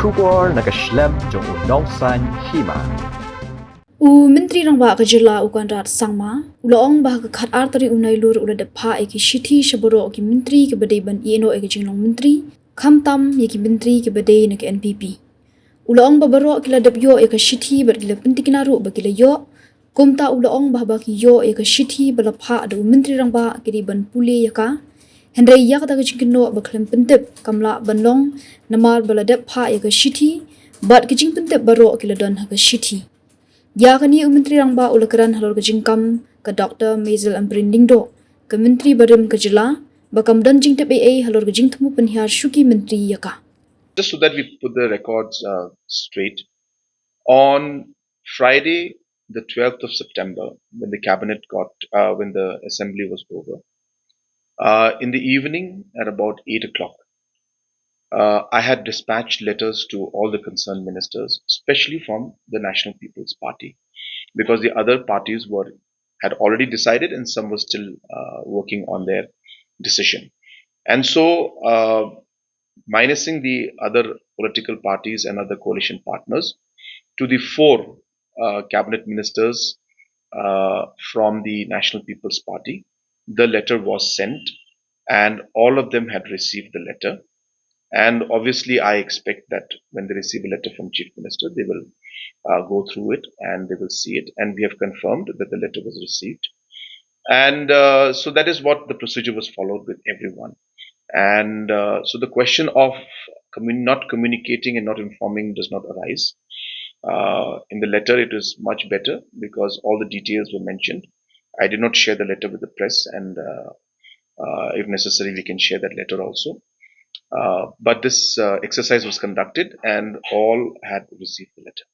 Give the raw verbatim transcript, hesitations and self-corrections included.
Khubor na ka shlem jong u Nongsaiñ Hima. U Myntri Rangbah ka jylla u Conrad Sangma u la ong ba ha ka khatar tarik u Nailur u la dep phah ïa ki shithi sha baroh ki myntri kiba dei ban ïehnoh ïa ka jinglong myntri, khamtam ïa ki myntri kiba dei na ka N P P. U la ong ba baroh ki la dep ïoh ïa ka shithi bad ki la pyntikna ruh ba ki la ïoh. Kumta u la ong ba haba ki ïoh ïa ka shithi ba la phah da u Myntri Rangbah ki dei ban pule ïa ka. Hynrei ïa kata ka jingkynnoh ba khlem pyntip kam lah ban long namar ba la dep phah ïa ka shithi bad ka jingpyntip baroh ki la don ha ka shithi. Ïa kane u Myntri Rangbah u la kren halor ka jingkam ka Doctor Maisel Ampareen Lyngdoh, ka Myntri barim ka jylla, ba kam don jingtip ei ei halor ka jingthmu pynhiar shuki myntri ïa ka. Just so that we put the records uh, straight, on Friday, the twelfth of September, when the cabinet got, uh, when the assembly was over, uh, in the evening at about eight o'clock, uh, I had dispatched letters to all the concerned ministers, especially from the National People's Party, because the other parties were had already decided and some were still uh, working on their decision. And so, uh, minusing the other political parties and other coalition partners, to the four uh, cabinet ministers uh, from the National People's Party, the letter was sent, and all of them had received the letter. And obviously, I expect that when they receive a letter from Chief Minister, they will uh, go through it and they will see it. And we have confirmed that the letter was received. And uh, so that is what the procedure was followed with everyone. And uh, so the question of commun- not communicating and not informing does not arise. Uh, in the letter, it is much better because all the details were mentioned. I did not share the letter with the press, and uh, uh, if necessary, we can share that letter also. Uh, but this uh, exercise was conducted, and all had received the letter.